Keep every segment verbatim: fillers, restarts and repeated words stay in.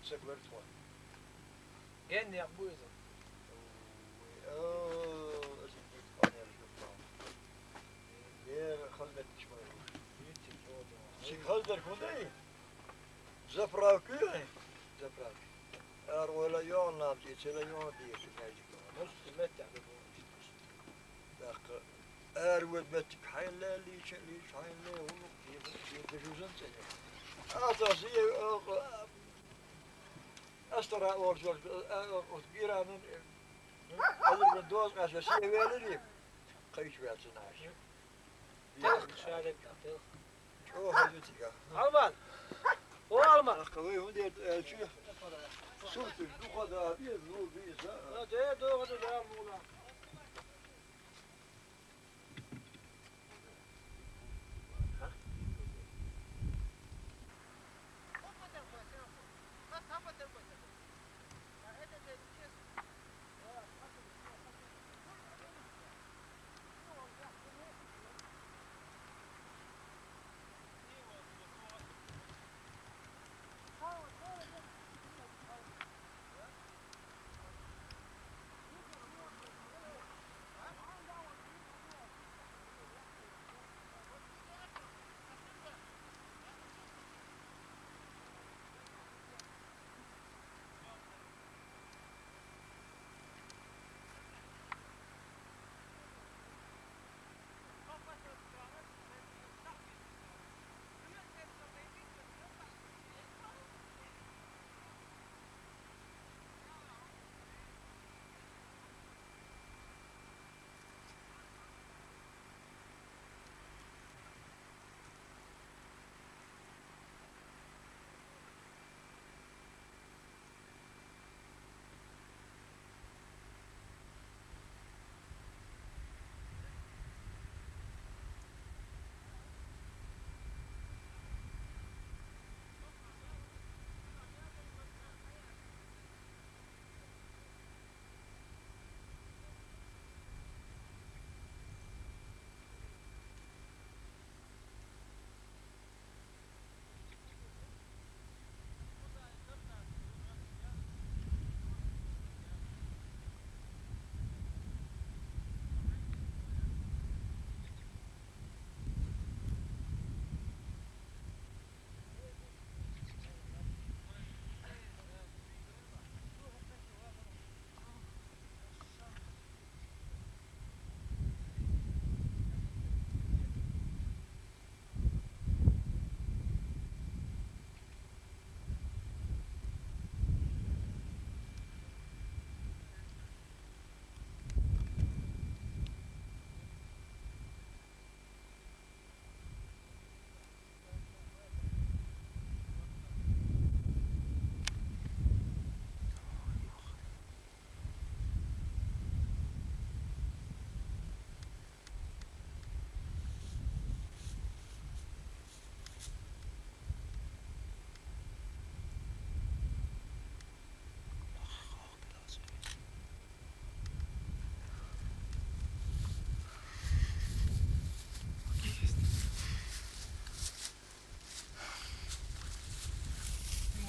Са гвар тхо. Ген некъ бу иза. Ой, о, аз ин дика къанер жуп. Е, хазмет чмай. Ши хаздар хундай? Заправка ю? Заправка. Ар вала йон нам ти, цела йон ди, чи мяжик. Мус хизмет тахда бу. Дакъа. Ар вад меттик хьайла, лича, лич хьайла, улук, ди, ди, ди, жузан цене. Ата, зи, о, о, Астара орж, орж, а, а, от гиранын, э, алыр бен доз, а, сие велери. Кайш вяцын аш. Тел, шарик, тел. Чо хадю тига. Алман. О, Алман. Ах, кавай, он дер, э, чу. Сурту, духада, а, бир, ну, бир, а. А, де, доғады, да, мула.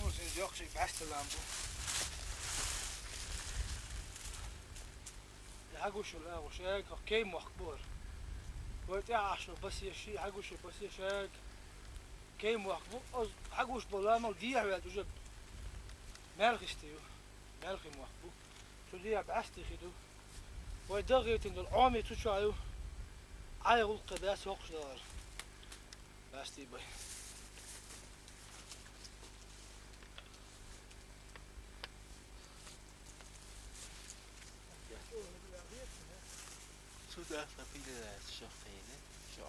Мурзин, йокъ ши баьсталан бу. Хьагуш вула агӀуш эг, хӀокху кей мохк бу хӀара. Вай тӀаьхьа Ӏаш ву басе ши, хьагуш ву басе шаг. Кей мохк бу, оз хьагуш болу ламал дехьаваьлла уже. Маьлхистий ю, маьлхий мохк бу. Цу дехьа баьстий хи ду. Вай даггӀийтина долу Ӏоме цу чохь ю. Ӏай гӀуллакхе дац хӀокхуш дахар. Баьстий бай. Цу даха пиле шахтене, шо.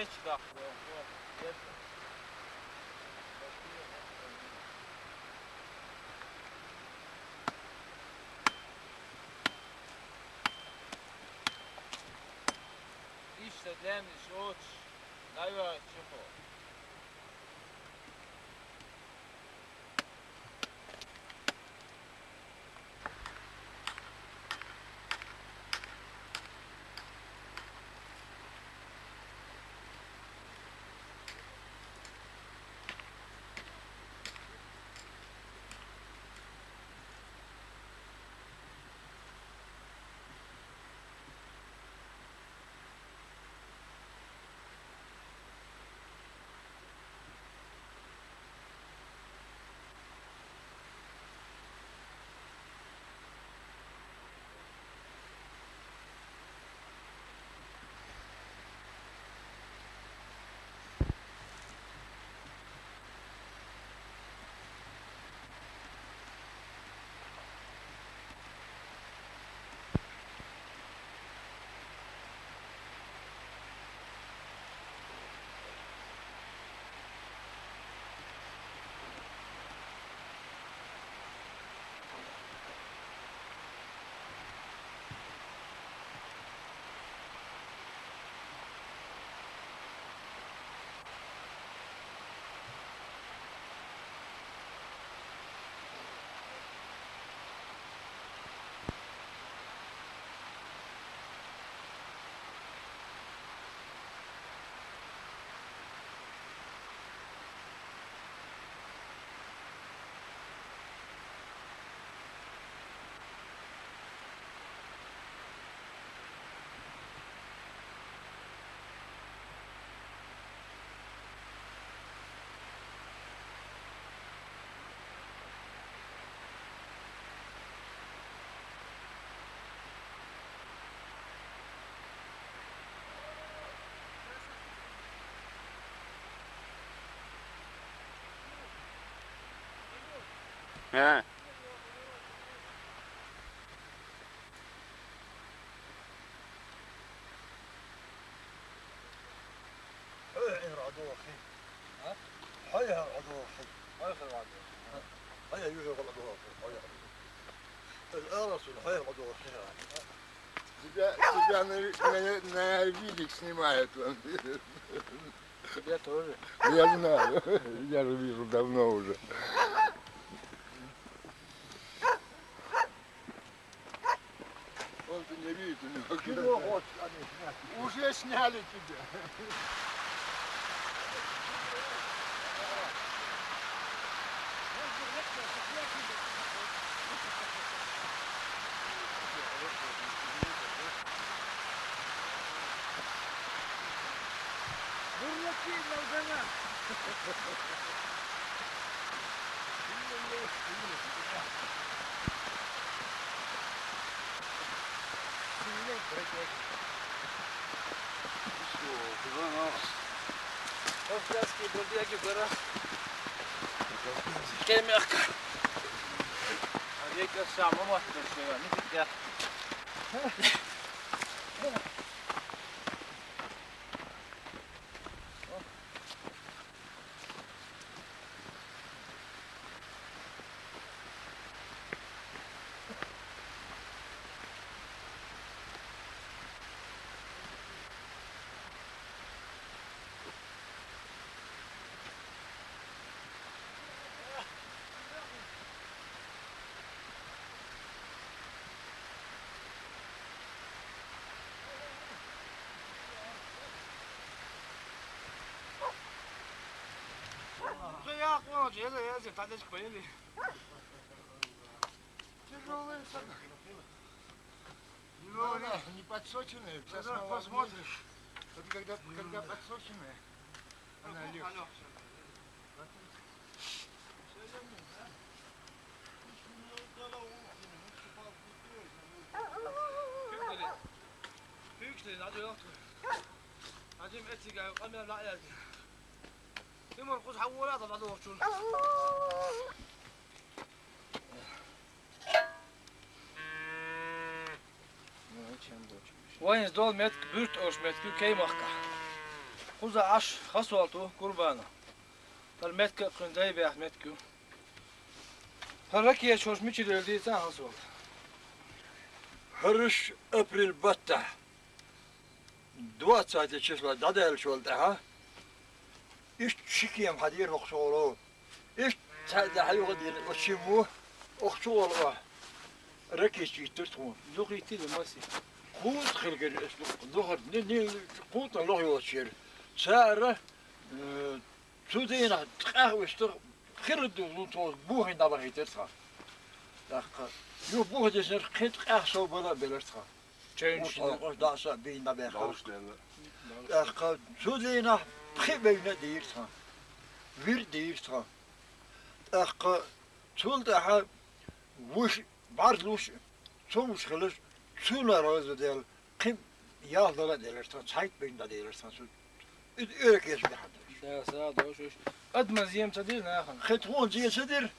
Ишта демнаш оцу дӀайоьллачу хо. ها. حيه عين رعدوخي. ها؟ حيه رعدوخي. حيه رعدوخي. حيه يوجد رعدوخي. حيه. الآن رسول حيه رعدوخي. Тебя, тебя на, на, на видик снимают. Тебя тоже. Я знаю, я же вижу давно уже. Он-то не видит, у него чего хочешь, они сняли. Уже сняли тебя. Бурлаки, Малгана. Кавказские бродяги в горах. Кемяка. А я сейчас сам, мама, что я не пить. Тяжёлые сапоги. Ну, она не подсоченная. Сейчас мы посмотрим. Вот когда, когда подсоченная, она легче. Пуьгуьле, пуьгуьле, надо ёхту. Надо им эцигай, къамел ла яди. Иман кхуз хьан вора да надо вахчун. Вайн здол метк, бюрт ош метк, кей махка. Уза Ӏаш хасолту Курбана. ХӀара метка а кхуьнан дай баьхна метка ю. ХӀара ракеташ хӀорш мичара елла дийца хасолта. ХӀорш апрель баттахь, двадцать числа дӀадаьллачул тӀаьхьа, иштта ши кема хьадийра хӀокху чу гӀоло. Иштта цхьаъ дӀахьа юха а дийна, оцу шиммо, оха чу гӀолла охьа ракеташ йиттира тхуна. Дукха йиттира маси? Кхузткъа хилла гира ас, дукха, дукха, ни, ни, кхузткъа лох йоцуш яра. Цара, э, цу дийнахь ткъаьх вистах хилла ду, тхо бухийна дӀабахийтира тхан. ТӀаккха юха буха дисинарх кхин ткъаьх сов бала а белира тхан. Чевнаш Укх дина. Хьокъуш дӀаса а бийна дӀабаьхкира. ДӀовш денна. ТӀаккха цу дийнахь пхи бевнна а дийра тхан. Вир а дийра тхан. ТӀаккха цул тӀаьхьа вуш, бӀаьрзлуш, цомгуш хилаш, цунна роза дел, кхин ялх дала а делира тхан, цхьайтта бевнна дӀаделира тхан цу. Иза оьракеш бихьан долуш. Да, са долуш уьш. Адаман зема ца дира нахана? Хи тхуна зен ца дира.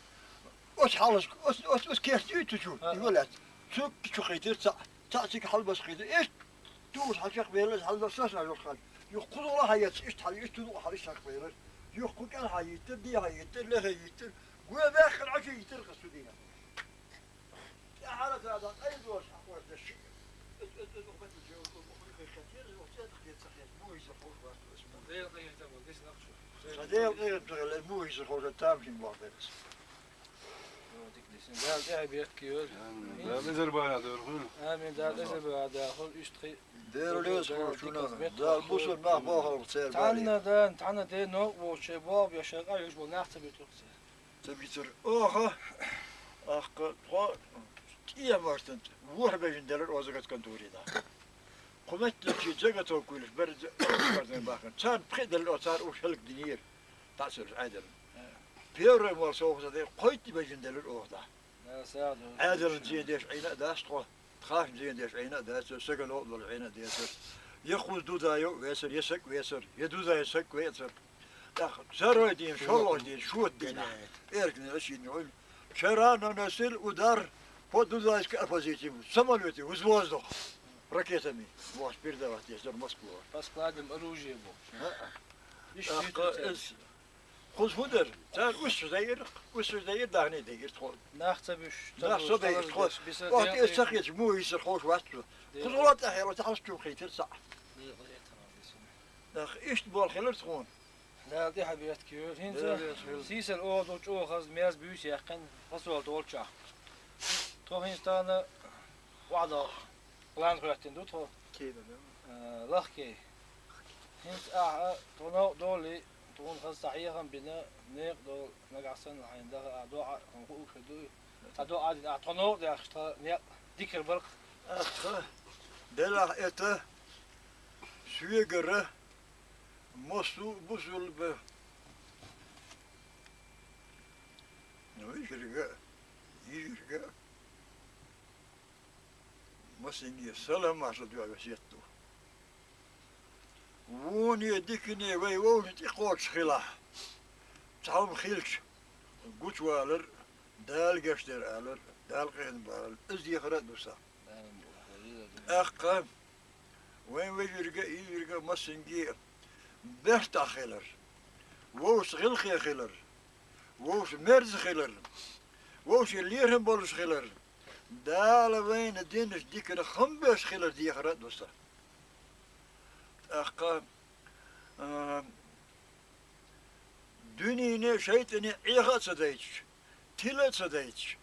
Оцу хьалашка, оцу, оцу, оцу кехат уьйту чу, А. И валац. Цу чу кхийтира цхьаъ, цхьаъ цига хьалбаша кхийтира. Иштта тугӀуш хьан чекхбелира, хьалбаша сосна йолуш хьан. Юха кхузахь хьан ецна, иштта хьан, иштта тугӀу хьан, иштта хьан кхийтира. Юха кху кӀел хьан йиттира, де хьан йиттира, ле хьан йиттира. Гой баьккхина Ӏачу йиттира кху студийна. ТӀаьхьара цара дӀа къайдош хьан кхоьрташ шиъ. Эс, эс, эс, укх метта чу, укх метта чу хетира, укх цӀе тӀа хетта ца хетта, бу иза хӀорш вац, эс бу. Дела къинхетам бу, дис нах шу. Сан Дела къинхетам бу, эс бу иза хӀорш, тамашийна боху деррис. Дала тӀаьхье бехке йойла. Амин. Дала эзар бахьа дойла хуьлу. Амин. Дала эзар бахьа дойла хуьлу, уьш тхи. Дела лоьцу хуьлу шуна. Дала бусург нах бохалла церан бале. Тхьанна дан, тхьанна де новкъа волчу шайн боху беш, шайн къа йолуш болу нах ца битира церан. Ца битира. Оха, ахка, тхо тӀемашна ворхӀ бежана делира оза гатган турина. Кху меттигчий загатовка вуьйлуш бара за-, бахана. Царна пхи а делира, цара уьш хӀаллакдинера. ДӀа а ца луш, Ӏедална. Первый мол совгӀат де, кхойтта бежана делира оха дӀа. Ӏедална зен деш Ӏийна а дац тхо, тхаьшна зен деш Ӏийна а дац, сага новкъа долуш Ӏийна а дацара. Я кхуза дуза йо а вецара, я саг а вецара, я дуза, я саг а вецара. ТӀаккха царой дийна, шолгӀой дийна, шота дийна. Эркина а шийна вуьйна. Вчера наносил удар по дузайской оппозиции. Самолёте, из воздуха. Ракетами. Ваш передавать деш дара Москва. По складам оружия бу. ХӀаъ. Иш ТӀаккха шуьйтура церан. Кхуза хӀун дара? Цара уьссуш дайира, уьссуш дайира, дахне дайира тхо. Нах ца буьсуш, ца Нах буьсуш, ца дайира тхо. Оха тӀе ца хеташ, муха йисар ховш вац цо. Кхуза гӀо тӀехь яла, тӀехь хьалаш чу кхийтира цхьаъ. Нах иштта болу хилира тхуна. Дала тӀаьхье бехке йойла. ХӀинца Дала тӀаьхье йойла. Сийсара оха долу чӀогӀа хаза мерза буьйса яьккхина, хасол долчохь. Тхо хӀинца тахана ваӀда план хӀоьттина ду тхо. Кийна, да? Э, лахкий. ХӀинца ахьа тхо новкъа долий, тхуна хаза цхьа хьехам бина, некъ долу, нагахь санна хьайна даха а доӀа, хьуна хууш хир дуй? Цхьа доӀа а дина, ахьа тхо новкъа даьхкича, тхан некъ дикар бара-кх. Ахьа, делахь эта, соьгара, массо а бусулба, вежарга а, йижарга а, массанге салам-маршалла дуьхьа весет ду. Воне, дикане вай вовшашна тӀекхочуш хилахь, цхьа хӀума хилча, гучувалар, Дала гечдер алар, Дала къинхетам балар, иза дехар а ду сан. ТӀаккха вайн вежарга а, йижарга а, массанге а бертахь хилар, вовшашца гӀиллакхе хилар, вовшашца мерза хилар, вовшийн лерхӀам болуш хилар, Дала вайна динчу диканах хам беш хилар дехар а ду сан. ТӀаккха, а, дуьнене, шайтӀане Ӏеха а ца дайташ, тила а ца дайташ,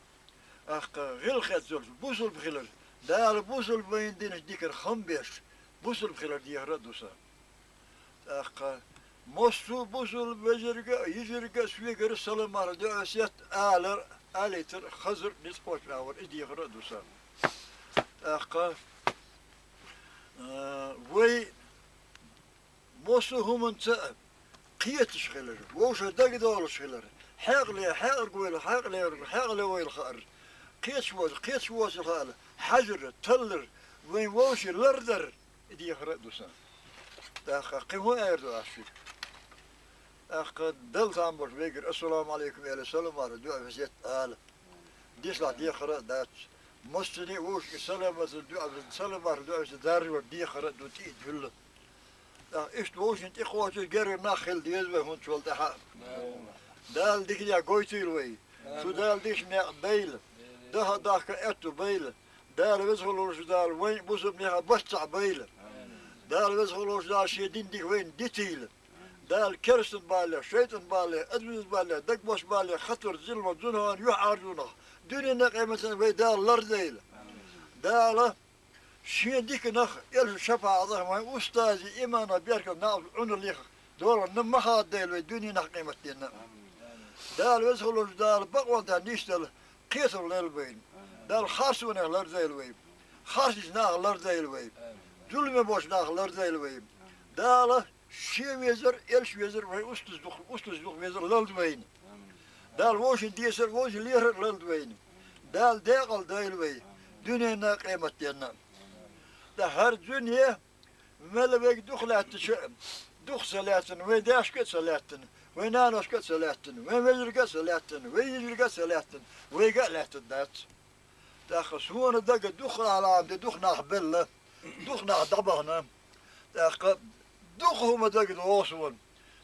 тӀаккха гӀиллакхецна долуш бусулба хилар, Дала бусулба вайна динчу диканах хам беш, бусулба хилар дехар а ду сан. ТӀаккха массо а бусулба вежарга а, йижарга а, соьгара а салам-маршалла дуьхьа весет алар, алийтар, хазар, ницкъ кхочуш а вар, иза дехар а ду сан. ТӀаккха, а, вай массо а хӀуманца а кхеташ хилар, вовшах дагадолуш хилар, хьекъале, хьекъале войла, хьекъале, хьекъале войла хаар, кхеташ воцу, кхеташ воцу хаала, хьажар, таллар, вайн вовшийн лардар, и дехар а ду сан. ТӀаккха кхин хӀун эр ду ас шуьга? ТӀаккха Далла там болуш вегар, ассаламу Ӏалайкум аьлла, салам-маршалла дуьхьа весет ала. Дислахь дехар а дац. Массане а вовшашка салам-маршалла дуьхьа, салам-маршалла дуьхьа весет даржор дехар а ду, тӀе а дуьллу. ТӀаккха иштта вовшийн тӀе кхочуш герга нах хила деза вай хӀунда чул тӀаьхьа. Дала диканех гойтийла вай. Шу Дала диканех дайла. Даха дахка аьтту байла. Дала веза хилуш Дала вайн бусурмеха баццахь байла. Дала веза хилуш Дала шен дин дика вайна дитийла. Дала керстан бале, шайтан бале, адвиз бале, дагбош бале, хатар, зилма, зунахан, юхь Ӏаржунах, дуьненна къематан вай Дала лардайла. Дала шен диканах, элча шапаӀатах вайн устази имана беркал накъ Ӏуналлех долан ма хаддайла вай дуьненах къематденна. Дала веза хилуш Дала бакъонтан нисдала кхетар лел вайна. Дала харсонех лардайла вай. Харсис нах лардайла вай. Зуламе бош нах лардайла вай. Дала шен везар, элча везар, вай устаз дух, устаз дух везар лалда вайна. Дала вовшийн десар, вовшийн лехар лалда вайна. Дала декъал дайла вай, дуьненна къематденна. ТӀаккха хӀара зуьне мел вайга дукха лаьттача, дукха ца лаьттана, вай дашка а ца лаьттана, вай наношка а ца лаьттана, вай вежарга а ца лаьттана, вай йижарга а ца лаьттана, вайга а лаьттан дац. ТӀаккха суна дага дукха Ӏалам де, дукха нах белла, дукха нах дӀабахана. ТӀаккха дукха хӀума дага догӀу суна.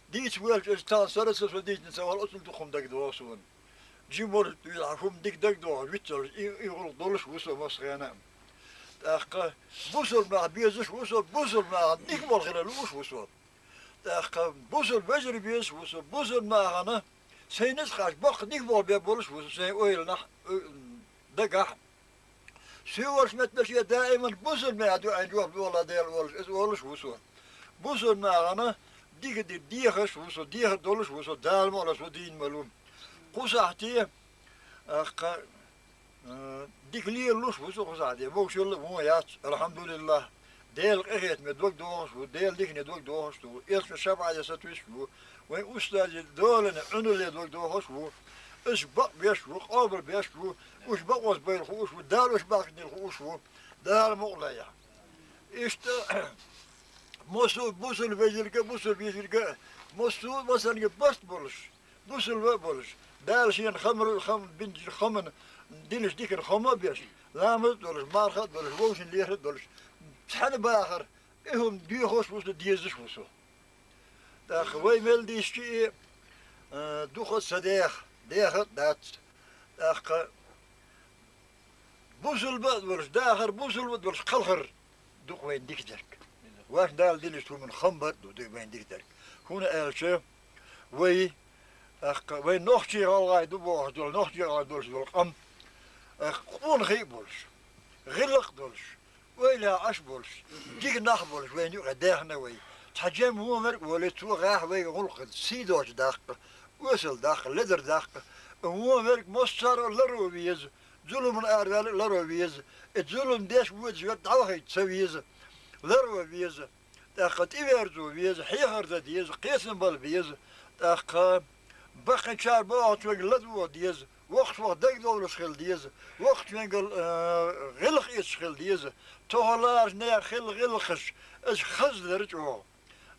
Дийца воьлча, иза тхан сара ца со дийцина ца вала, оцул дукха хӀума дага догӀу суна. Жимор хӀума дика дага догӀу, виццалаш, и, и гӀулакх долуш ву со массхена. ТӀаккха бусурмах безаш ву со, бусурмах дика болу хила лууш ву со. ТӀаккха бусурма вежарий безаш ву со, бусурмахана сайн ницкъаш боккха дика болу бе болуш ву со, сайн ойланахь, дагахь. Суьйварш метташ я даиман бусурмех дуьхьал жоп лола Дела волуш, иза олуш ву со. Бусурмехана дика де дехаш ву со, дехар долуш ву со, Дала ма олуш ву дийна ма лу. Кху сахьте, аккха, а, дика лелалуш ву со кху сахьте. Вовшалла а вон яц, алхьамдулиллахь. Дела къинхетаме дог дохуш ву, Дела дикане дог дохуш ву, элча шапаӀате сатуьйсуш ву, вайн устазе долане Ӏуналле дог дохуш ву, уьш бакъ беш ву, къобал беш ву, уьш бакъонца байла хууш ву, Дала уьш бахкийтина хууш ву, Дала мукъалайахь. Иштта, массо а бусул вежарга, бусул вежарга, массо а масанга барт болуш, бусулба а болуш, Дала шена хамар, хам, бинчу хаман, динаш дикана хама а беш, ламаз а долуш, марха а долуш, вовшийн лехар а долуш, цхьаьна бахар, и хӀума доьхуш ву со, дезаш ву со. ТӀаккха вай мел дисчи и, а, дукха ца деха, деха а дац. ТӀаккха бусулба а долуш, дахар бусулба а долуш, кхалхар дукха вайн дика дерг. Вайна Дала динаш хӀуман хам бар а ду, ду вайн дика дерг. ХӀунда аьлча вай, тӀаккха вай нохчий гӀалгӀай ду бохуш долу, нохчий гӀалгӀай долуш долу къам, тӀаккха къонахий а болуш, гӀиллакх а долуш, ойла Ӏаш болуш, дика нах болуш вайна юкъа даьхна вай. Цхьа жима вон верг а волий, цо гӀехь вайга гӀуллакх хила, сий доцу даккха, осал даккха, ледар даккха. Вон верг массаро ларо веза, зуламан араваьлла а ларо веза, и зулам деш везаш верг дӀавахийта ца веза, ларо веза. ТӀаккха тӀеверзо веза, хьехар дан деза, кхетам бала беза. ТӀаккха баккхийчара бохучуьнга ладогӀа деза, воккхачу ваха дагадовлуш хила деза, воккхачуьнга, э, гӀиллакх эцаш хила деза. Тохаларчу нехан хилла гӀиллакхаш, аша хаза дара чӀогӀа.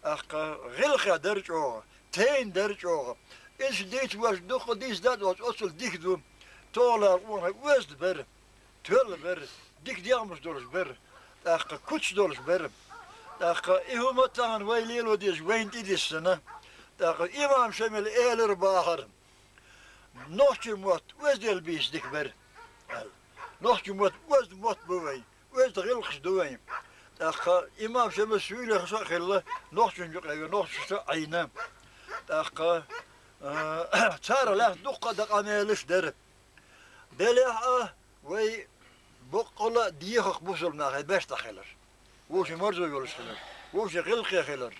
ТӀаккха гӀиллакхех дара чӀогӀа, тайна дара чӀогӀа. Иза дийца ваьш дукха дийца дац оцу, оццул дика ду. Тохалара къонахий оьзда бара, тоьлла бара, дика дегӀмаш долуш бара, тӀаккха куц долуш бара. ТӀаккха и хӀума тахана вай лело дезаш вайна тӀедиссина. ТӀаккха имам Шамила элира бахара: «Нохчийн мотт оьзда елла бийца дика бара», аьлла. Нохчийн мотт оьзда мотт бу вайн, оьзда гӀиллакхаш ду вайн. ТӀаккха имам Шамила суьйлех со а хилла, нохчашна юкъе веана, нохчашца а Ӏийна. ТӀаккха, а, цара лаьцна дуккха а дан къамелаш дара. Делахь а вай боккъала а дехах бусулба нахе беш дӀахилар. Вовшийн марзо йолуш хилар, вовшийн гӀиллакхе хилар.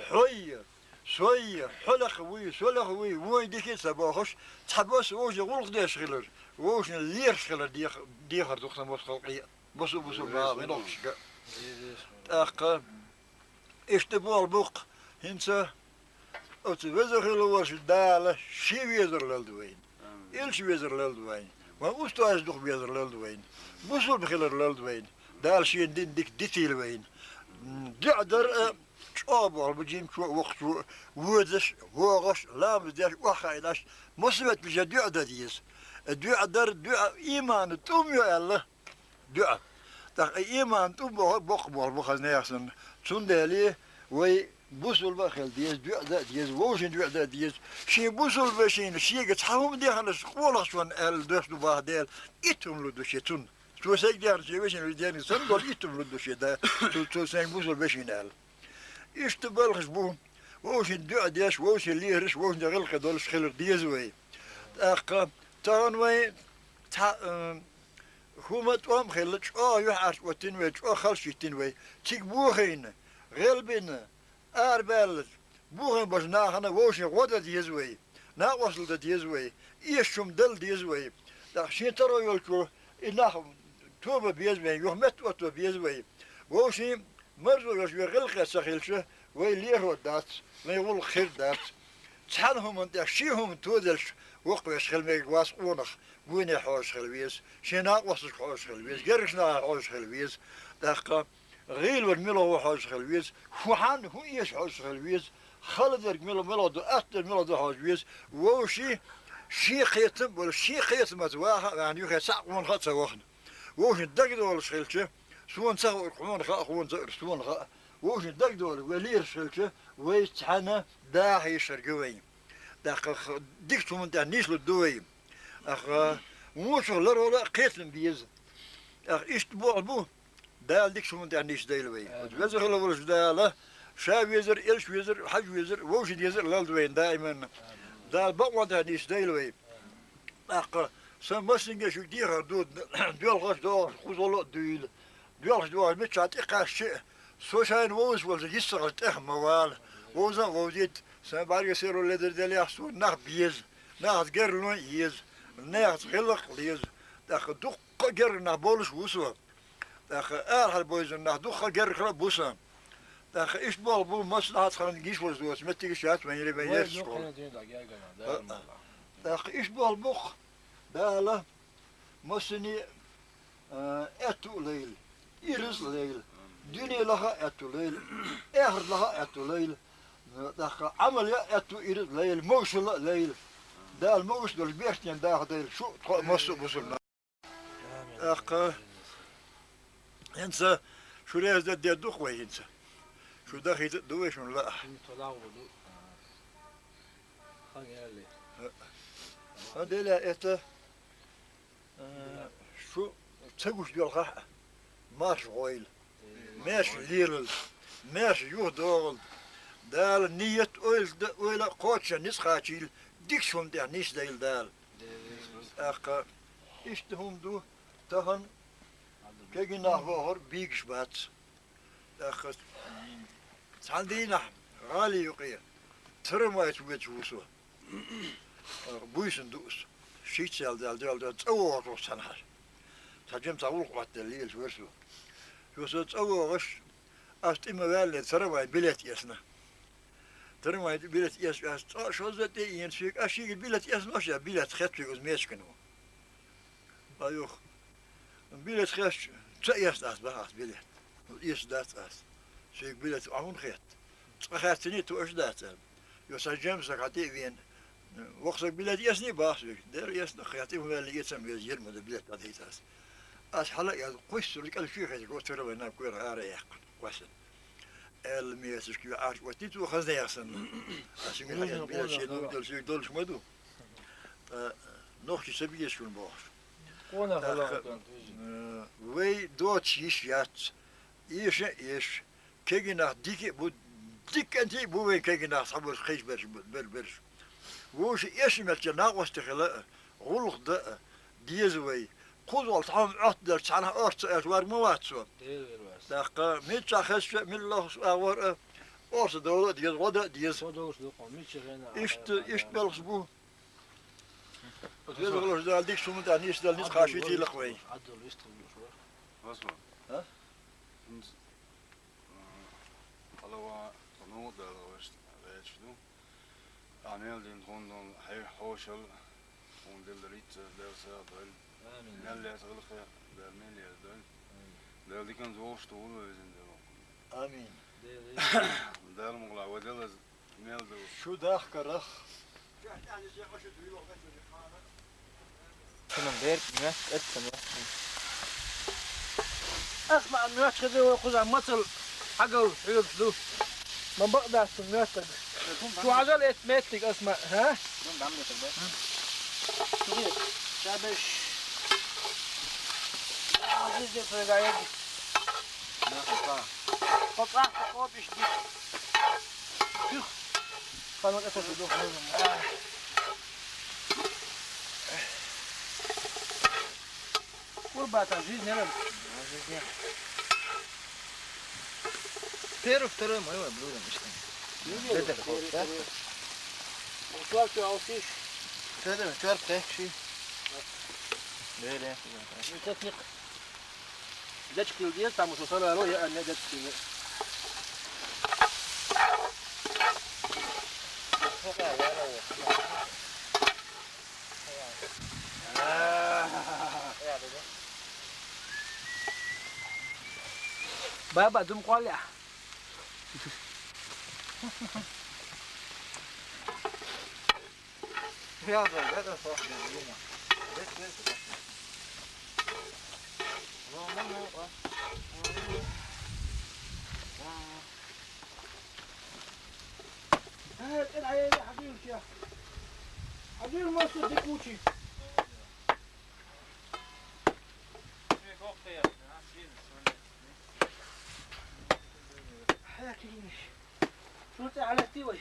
Хьой, сой, хьо лакха вуй, со лакха вуй, вон дика а ца бохуш, цхьабосса вовшийн гӀуллакх деш хилар, вовшийн лераш хилар дех-, дехар ду-кх сан босу халкъе, бусу-, бусулба нахе, вайн нохчашка. ТӀаккха иштта болу бу-кх хӀинца. Оцу веза хила волчу Дала шен везар лалда вайна. Амин. Элча везар лалда вайна. Вайн устазаш дукха везар лалда вайна. Бусулба хилар лалда вайна. Дала шен дин дика дитийла вайна. М, дуьа дар а чӀогӀа болу бу жимачо а, воккхачо а, везаш, вогӀуш, ламаз деш, охьахаийнаш, массаветталжа дуьа дан деза. Дуьа дар, дуьа имана тӀум ю аьлла. Дуьа. ТӀаккха и иман тӀум боху боккха болу бу хаза нехан санна. Цундела Вай бусулба а хила деза, дуӀа дан а деза, вовшийн дуӀа дан а деза. Шен бусулба вешийна шега цхьа хӀума дехнаш къонахчунна аьлла дош ду баха Дела, итт хӀума луш ду ше цунна. Цо сайга дехна шен вешийна виждениг санна долу итт хӀума луш ду ше да, цо, цо сайга бусулба вешийна аьлла. Иштта балхаш бу, вовшийн дуӀа деш, вовшийн лераш, вовшийн гӀиллакхе долуш хилар деза вай. ТӀаккха тахана вай цхьа, э, хӀума тӀом а хилла, чӀогӀа юьхьӀаьржа оттина вай, чӀогӀа халш йиттина вай. Цига бохийна, гӀелбина, арабаьлла, бохийна болчу нахана вовшийн гӀо дан деза вай, накъосталла дан деза вай, эшачу хӀума дала деза вай. ТӀаккха шен таро йолчо и нах тоба беза вай, юха метта отто беза вай. Вовшийн марзо йолуш вай гӀиллакхе ца хилча, вай лерхӀор дац, вайн гӀуллакх хир дац. Цхьана хӀуманна тӀехь ши хӀума тоделча, воккхавеш хила мегаш вац къонах, гуйне хьожуш хила веза, шен накъосташка хьожуш хила веза, гергарчу нахе хьожуш хила веза. ТӀаккха гӀийла вара мила гӀо хьожуш хила веза, хӀун хьанна, хӀун эша хьожуш хила веза, хала дерг мила, мила ду, атта дерг мила ду хьожуш веза. Вовшийн шен кхетам а болуш, шен кхетамца ваха а ваьхна, юххе цхьаъ къонах а ца вахана. Вовшийн дагадолуш хилча, суна ца хуур хьуна хаьа, хьуна ца хуур суна хаьа. Вовшийн дагадолуш, вай лераш хилча, вай цхьаьна даха йиш хир ю вайн. ТӀаккха х-, дикачу хӀуманна тӀехь нийслур ду вай. ТӀаккха вочух ларвала а кхетам беза. ТӀаккха иштта боху бу, Дала дикачу хӀуманна тӀехь нийса дайла вай. Амин. Веза хила волуш Дала, ша везар, элча везар, хьажа везар, вовшийн дезар а лалда вайна даиманна. Амин. Дала бакъонна тӀехь нийса дайла вай. ТӀаккха сан массанхьа шуьга дехар ду, доьлхуш догӀуш кхузахула а дуьйла. Доьлхуш догӀуш миччахь тӀекхаьчча а, со шайна вовзаш волчу йиссахьчу тӀех ма вала. Вовза а вовзийта, сан бӀаьрган серло ледар делахь, суна нах беза, нахаца герга лун а еза, нахаца гӀиллакх а леза. ТӀаккха дуккха а герга нах болуш ву со. ТӀаккха арахьара бевзина нах дуккха а гергархой а бу сан. ТӀаккха иштта болх бу, массанхьа цхьана гиш ваза доцу меттигаш яц вайн, вайн Вай езачу дуккха хьуна. Дин даг, гергана, Дала ма бахьа. ТӀаккха иштта болх бу-кх, Дала массане а, аьтту а лайла, ираз а лайла, дуьне лаха а аьтту лайла, эхарт лаха а аьтту лайла, тӀаккха Ӏамал яа а аьтту, ираз а лайла, могушалла а лайла. Дала могуш долуш бертен даха дайла шу а, тхо а, массо а бусулба нах. ТӀаккха хӀинца шу реза де дукха вай хӀинца. Шу дахийта а ду вай шуна лаа. Хан яле. Хан деле это Э, шу ца гуш доьлхахь а, марша гӀойла. Маьрша лелалц, маьрша юха догӀалц. Дала ниет ойла дан, ойла а кхочушъян ницкъ кхачийла, дикачу хӀуманна тӀехь нийса дайла Дала. ТӀаккха иштта хӀума ду, тахана кегий нах бохург бийгаш бац. ТӀаккха цхьана дийнахь гӀали юкъе трамвайца воьдуш ву со. Буьйсанна ду аса. Шийтта сел даьлла, даьлла, даьлла, цӀа вогӀуш ву цхьанхьа. Цхьа жима цхьа гӀуллакх Ӏоттаделла лелаш вара со. Цо со цӀа вогӀуш, ас тӀе ма ваьллинехь, трамвайн билет эцна. Трамвайн билет эцча, ас цкъа а шозза а тӀе а йина, шега, ас шега билет эцна, аш я билет хетта шега, аса мечкана ву. Аюх. Билет хезча, ца эцна ас баха ас билет. Эцна дац ас. Шега билет Ӏа хӀунда хетта? Цкъа хаьттиний, тоъаш дац аьлла. Йо, сан жемсаг хьан тӀе а вена. Вокху саг билет эцний баха соьга? Дера эцна, хетта, и хӀун ваьлла эца ма веза, йира ма ду билет дӀадайта ас. Ас хьала а яз, кхуьссур кӀел ши хезиг, оцу тара вай наб коьрта ара а яьккхина, кхоьссина. Аьлла мецашка юьхьӀаьржа оттий цо хазна яхсанна. Аса юьхьӀаьржа билет шен нур долу соьга долуш ма ду. Ткъа нохчий ца безаш шуна бохуш. Къонах ТӀаккха, вала вай доцуш йиш яц. Эша а эш. Кегий нах дика а бу, дика кӀентий а бу вайн кегий нах, цхьаберш, кхечу берш, бер-, берш. Вовшийн эшна меттиг накъостий хила а, гӀуллакх дан а деза вай. Кхузахула цхьа хӀума Ӏоттаделча, цхьанхьа орца ца аьлча вар ма вац цо. ТӀаккха миччахь хезча а, мила лохуш агӀор а, орца довла а деза, гӀо дан а деза. Иштта, иштта белхаш бу. Веза волуш Дала дикачу хӀуманна тӀехь нийса дала ницкъ кхачийтийла-кх вай. А? Хьалава, тхо нуха а Дала вешан гӀерташ ду. Ахьа мел дина тхуна долу хьехам, хьошалла, тхуна дилла рицкъа Дала сагӀа дойла. Амин. Мел лаьцна гӀиллакхе Дала мел лаьцна дойла. Амин. Дала диканца вовшах тухула везан Дала. Амин. Дала мукъалахь вай далаза мел ду. Шу дахкарах. Шуна берг моьтту, эццан моьтту. Ас маьӀна моьтту хезий вай кхузахь мацалла хьагал хьоьгуш ду. Ма бакъдас цун моьттаг. Э, бум, бум. Чу ажал эт меттиг асма, ха? Бум, бум, бум, бум. Чугур. Чабеш. Азиз де тойгаяг. На, хапа. Хапа, хапа, биш, биш. Тюх. Ханок это что, дух. Курбата, жизнь не надо. Жизнь. Первое, второе моё блюдо, мечта. Ну, это первое, да? Второе. Четвёртое, алсиш. Четвёртое, четвёртое, ши. Бери. Ну, техник. Дечкил диез, там уже сорало, я не дечкил. Баба, дум къвалля. Я да, да, да, да. Э, это, а, я, я, Абдул, я. Абдул, мой суд, дикучий. Хая кириниш. Шуртӏа алати вай.